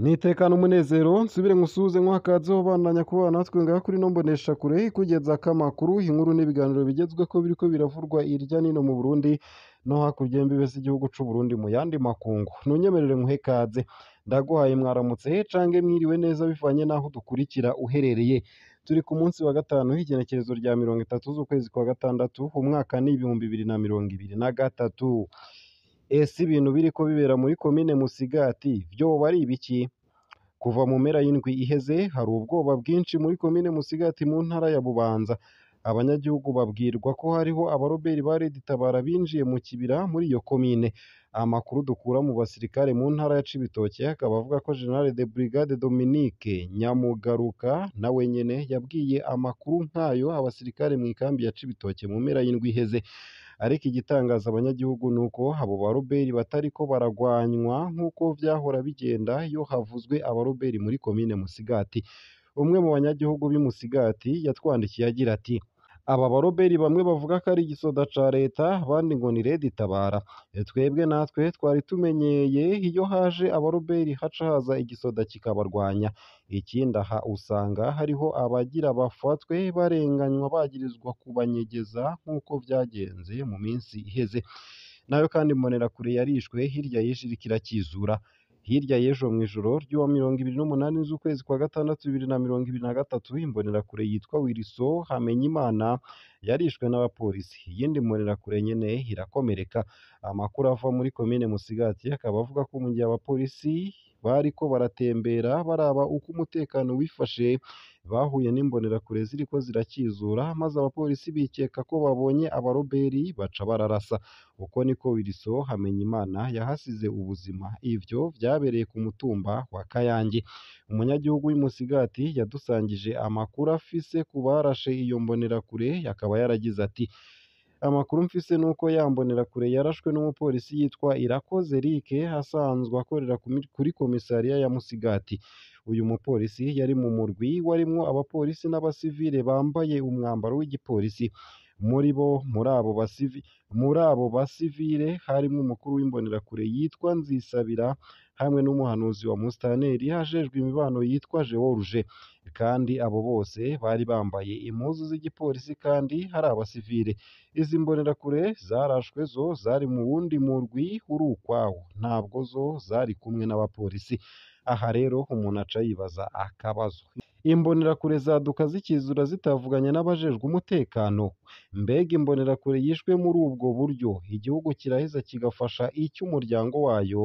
Nitekane umunezero nsubire nkusuhuze nkuhe ubandanya kubana natwe ngaha kuri ino mboneshakure ikugezako amakuru, inkuru n'ibiganiro bigezweko biriko biravurwa irya nino mu Burundi no hakurya y'imbibe z'igihugu c'Uburundi mu yandi makungu. Ntunyemerere nkuhe kaze, ndaguhaye mwaramutse cange mwiriwe neza bivanye n'aho udukurikira uherereye. Turi ku munsi wa gatanu w'igenekerezo rya 30 z'ukwezi kwa gatandatu, umwaka ni 2023. Ese ibintu biriko bibera muri komine Musigati vyoba ari ibiki? Kuva mu mpera y'indwi iheze hari ubwoba bwinshi muri komine Musigati mu ntara ya Bubanza. Abanyagihugu babwirwa ko hariho abaroberi ba Red-Tabara binjiye mu kibira muri iyo komine. Amakuru dukura mu basirikare mu ntara ya Cibitoke akaba avuga ko General de Brigade Dominique Nyamugaruka nawe nyene yabwiye amakuru nk'ayo abasirikare mw'ikambi ya Cibitoke mu mpera y'indwi iheze. Ariko igitangaza abanyagihugu nuko abo baroberi batariko baragwanywa nk'uko vyahora bigenda iyo havuzwe abaroberi muri komine Musigati. Umwe mu banyagihugu b'i Musigati yatwandikiye agira ati: "Aba baroberi bamwe bavuga ko ari igisoda ca leta, abandi ngo ni Red-Tabara. Twebwe natwe twari tumenyeye iyo haje abaroberi haca haza igisoda kikabarwanya. Ikindi aha usanga hariho abagira bafatwe barenganywa bagirizwa kubanyegeza nk'uko vyagenze mu minsi iheze." Nayo kandi Imbonerakure yarishwe hirya y'ejo iriko irakizura. Hirya y'ejo mw'ijoro ry'uwa 28 z'ukwezi kwa gatandatu 2023, imbonerakure yitwa Wilson Hamenyimana yarishwe n'abapolisi. Iyindi mbonerakure nyene irakomereka. Amakuru ava muri komine Musigati akaba avuga ko mu gihe abapolisi bariko baratembera baraba uko umutekano wifashe, bahuye n'imbonerakure ziriko zirakizura, maze abapolisi bikeka ko babonye abaroberi baca bararasa. Uko niko Wilson Hamenyimana yahasize ubuzima. Ivyo vyabereye ku mutumba wa Kayange. Umunyagihugu w'i Musigati yadusangije amakuru afise ku barashe iyo mbonerakure, akaba yaragize ati: "Amakuru mfise nuko ya mbonerakure yarashwe n'umupolisi yitwa Irakoze Eric asanzwe akorera kuri komisariya ya Musigati. Uyu mupolisi yari mu murwi warimwo abapolisi n'abasivile bambaye umwambaro w'igipolisi. Muri bo muri abo basivile harimwo umukuru w'imbonerakure yitwa Nzisabira hamwe n'umuhanuzi wa musitanteri ajejwe imibano yitwa George. Kandi abo bose bari bambaye impuzu z'igipolisi kandi ari abasivile. Izi mbonerakure zarashwe zo zari mu wundi murwi uri ukwawo, ntabwo zo zari kumwe n'abapolisi." Aha rero umuntu aca yibaza akabazo: imbonerakure zaduka zikizura zitavuganye n'abajejwe umutekano? Mbega imbonerakure yishwe muri ubwo buryo, igihugu kiraheza kigafasha iki umuryango wayo?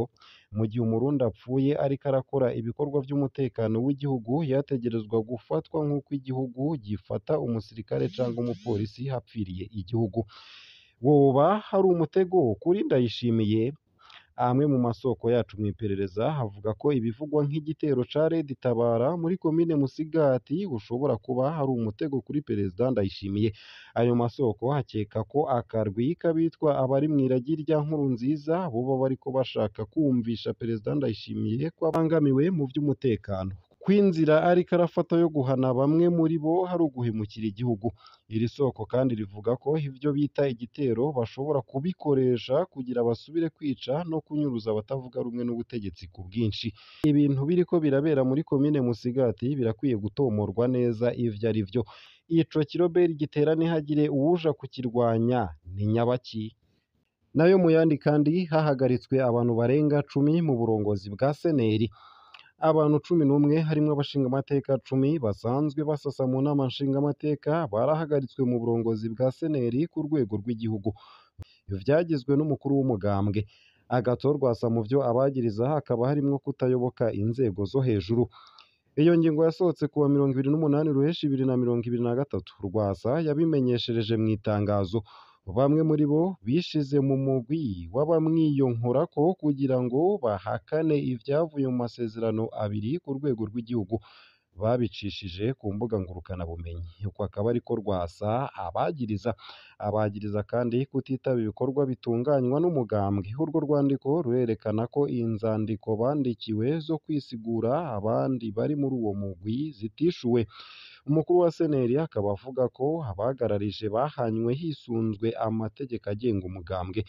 Mu gihe umurundi apfuye ariko arakora ibikorwa vy'umutekano w'igihugu, yategerezwa gufatwa nk'uko igihugu gifata umusirikare canke umupolisi apfiriye igihugu. Woba hari umutego kuri Ndayishimiye? Amwe mu masoko yacu mw'iperereza avuga ko ibivugwa nk'igitero ca Red-Tabara muri komine Musigati ushobora kuba ari umutego kuri Perezida Ndayishimiye. Ayo masoko akeka ko akarwi k'abitwa abari mw'iragi rya Nkurunziza boba bariko bashaka kwumvisha Perezida Ndayishimiye ko abangamiwe mu vy'umutekano, ko inzira ariko arafata yo guhana bamwe muri bo ari uguhemukira igihugu. Iri soko kandi rivuga ko ivyo bita igitero bashobora kubikoresha kugira basubire kwica no kunyuruza abatavuga rumwe n'ubutegetsi ku bwinshi. Ibintu biriko birabera muri komine Musigati birakwiye gutomorwa neza ivyo ari vyo. Ico kiroberi gitera ntihagire uwuja kukirwanya ni nyabaki? Nayo mu yandi kandi hahagaritswe abantu barenga 10 mu burongozi bwa Seneri. Abantu 11 harimwo abashingamateka 10 basanzwe basasa mu nama nshingamateka barahagaritswe mu burongozi bwa Seneri ku rwego rw'igihugu. Vyagizwe n'umukuru w'umugambwe. Agathon Rwasa mu vyo abagiriza hakaba harimwo kutayoboka inzego zo hejuru. Iyo ngingo yasohotse kuwa 28 Ruheshi 2023. Rwasa yabimenyeshereje mw'itangazo. Bamwe muri bo bishize mu mugwi w'abamwiyonkorako kugira ngo bahakane ivyavuye mu masezerano abiri ku rwego rw'igihugu, babicishije ku mbuga ngurukanabumenyi. Uko akaba ariko Rwasa abagiriza. Abagiriza kandi kutitaba ibikorwa bitunganywa n'umugambwe. Urwo rwandiko rurerekana ko inzandiko bandikiwe zo kwisigura abandi bari muri uwo mugwi zitishuwe. Umukuru wa CNL akaba avuga ko abagararije bahanywe hisunzwe amategeko agenga umugambwe.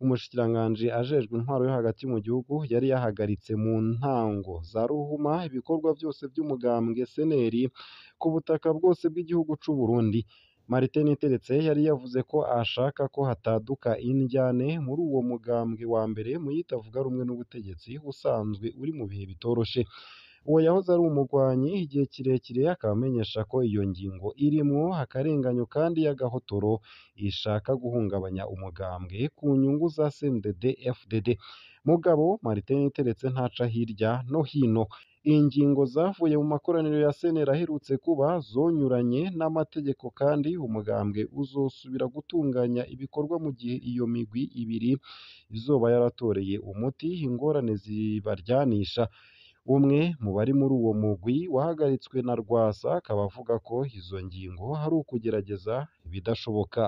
Umushikiranganji ajejwe intwaro yo hagati mu gihugu yari yahagaritse mu ntango za ruhuma ibikorwa vyose vy'umugambwe CNL ku butaka bwose bw'igihugu c'u Burundi. Martin Niteretse yari yavuze ko ashaka ko hataduka indyane muri uwo mugambwe wa mbere mu yitavuga rumwe n'ubutegetsi usanzwe uri mu bihe bitoroshe. Uwo yahoze ari umugwanyi igihe kirekire akaba amenyesha ko iyo ngingo irimwo akarenganyo kandi y'agahotoro ishaka guhungabanya umugambwe ku nyungu za CNDD FDD. Mugabo Martin Niteretse ntaca hirya no hino. Ingingo zavuye mu makoraniro ya CNL aherutse kuba zonyuranye n'amategeko kandi umugambwe uzosubira gutunganya ibikorwa mu gihe iyo migwi ibiri izoba yaratoreye umuti ingorane zibaryanisha. Umwe mu bari muri uwo mugwi wahagaritswe na Rwasa akaba avuga ko izo ngingo ari ukugerageza ibidashoboka.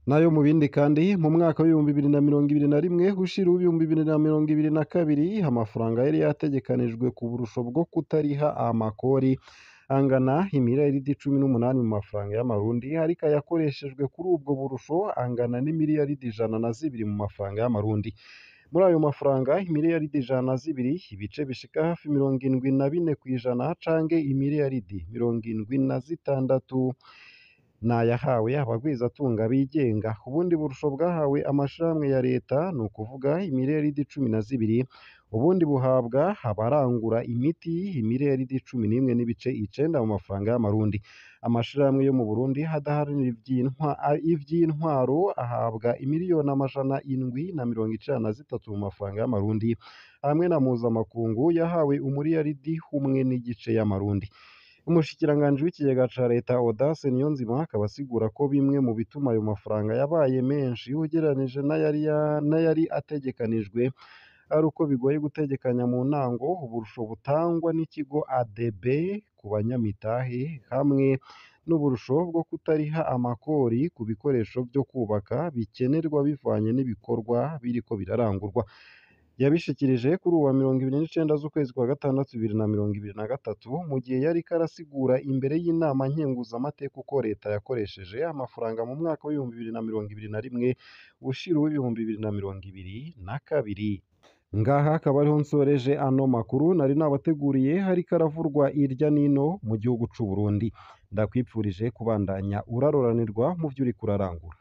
Nayo mu bindi kandi, mu mwaka w'2021 ushira uw'2022, amafaranga yari yategekanijwe ku burusho bwo kutariha amakori angana imiliyaridi 18 mu mafaranga y'amarundi, ariko ayakoreshejwe kuri ubwo burusho angana n'imiliyaridi 102 mu mafaranga y'amarundi. Muri ayo mafaranga, imiliyaridi 102 ibice bishika hafi 74% canke imiliyaridi 76 n'ayahawe abagwizatunga bigenga. Ubundi burusho bwahawe amashirahamwe ya leta, ni ukuvuga imiliyaridi 12, ubundi buhabwa abarangura imiti imiliyaridi 11.9 mu mafaranga y'amarundi. Amashirahamwe yo mu Burundi adaharanira ivy'intwaro ahabwa imiliyoni 793 mu mafaranga y'amarundi, hamwe na mpuzamakungu yahawe umuliyaridi 1.5 y'amarundi. Umushikiranganji w'ikigega ca leta Audace Niyonzima akaba asigura ko bimwe mu bituma ayo mafaranga yabaye menshi ugereranije n'ayari ategekanijwe ari uko bigoye gutegekanya mu ntango uburusho butangwa n'ikigo ADB ku banyamitahe hamwe n'uburusho bwo kutariha amakori ku bikoresho vyo kubaka bikenerwa bivanye n'ibikorwa biriko birarangurwa. Yabishikirije kuri uwa 29 z'ukwezi kwa gatandatu 2023, mu gihe yariko arasigura imbere y'inama nkenguzamateka uko leta yakoresheje amafaranga mu mwaka w'2021 ushira uw'2022. Ngaha akaba ariho nsoreje ano makuru nari nabateguriye hariko aravurwa irya nino mu gihugu c'u Burundi. Ndakwipfurije kubandanya uraroranirwa mu vyo uriko urarangura.